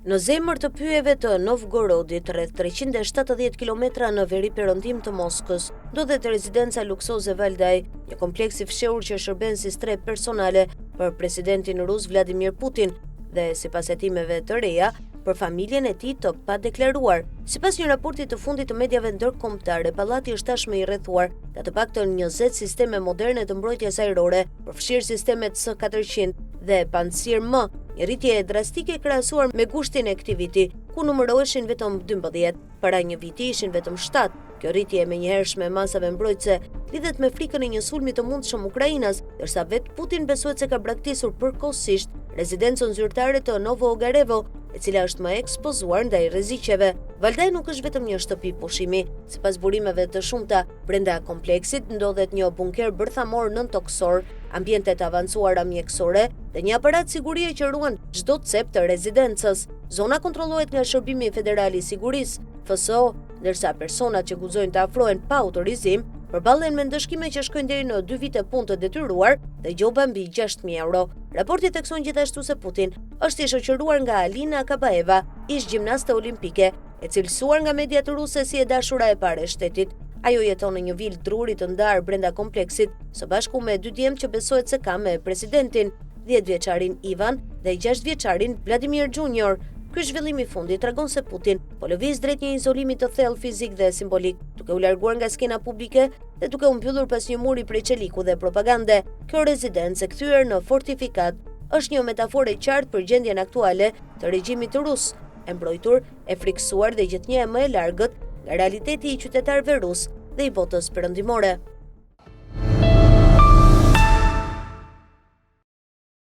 Në zemër të pyjeve të Novgorodit, rreth 370 kilometra në veri-perëndim të Moskës, ndodhet rezidenca luksoze Valdai, një kompleks i fshehur që shërben si strehë personale për presidentin rus Vladimir Putin dhe sipas hetimeve të reja, për familjen e tij të padeklaruar. Sipas një raporti të fundit të mediave ndërkombëtare, pallati është tashmë i rrethuar nga të paktën 20 sisteme moderne të mbrojtjes ajrore, përfshirë sistemet S-400 dhe Pantsir M, një rritje drastike krahasuar me gushtin e këtij viti, ku numëroheshin vetëm 12. Para një viti ishin vetëm 7. Kjo rritje e menjëhershme e masave mbrojtëse lidhet me frikën e një sulmi të mundshëm ukrainas, ndërsa vetë Putin besohet se ka braktisur përkohësisht rezidencën zyrtare të Novo Ogarevo, e cila është më e ekspozuar ndaj rreziqeve. Valdai nuk është vetëm një shtëpi pushimi. Sipas burimeve të shumta, Brenda kompleksit ndodhet një bunker bërthamor nëntokësor, ambiente të avancuara mjekësore dhe një aparat sigurie që ruan çdo cep të rezidencës. Zona kontrollohet nga Shërbimi Federal i Sigurisë, FSO, ndërsa personat që guxojnë të afrohen pa autorizim përballen me ndëshkime që shkojnë deri në 2 vite punë të detyruar dhe gjoba mbi 6000 euro. Raporti thekson gjithashtu se Putin është i shoqëruar nga Alina Kabaeva, ish gjimnaste olimpike, e cilësuar nga mediat ruse si e dashura e parë e shtetit. Ajo jeton në një vilë druri të ndarë brenda kompleksit, së bashku me dy djem që besohet se ka me presidentin, 10 vjeçarin Ivan dhe 6 vjeçarin Vladimir Junior. Ky zhvillim i fundit tregon se Putin po lëviz drejt një izolimi të thellë fizik dhe simbolik, duke u larguar nga skena publike dhe duke u mbyllur pas një muri prej çeliku dhe propagande. Kjo rezidencë e kthyer në fortifikatë është një metaforë e qartë për gjendjen aktuale të regjimit rus, e mbrojtur, e frikësuar dhe gjithnjë e më e largët nga realiteti i qytetarëve rusë dhe i botës perëndimore.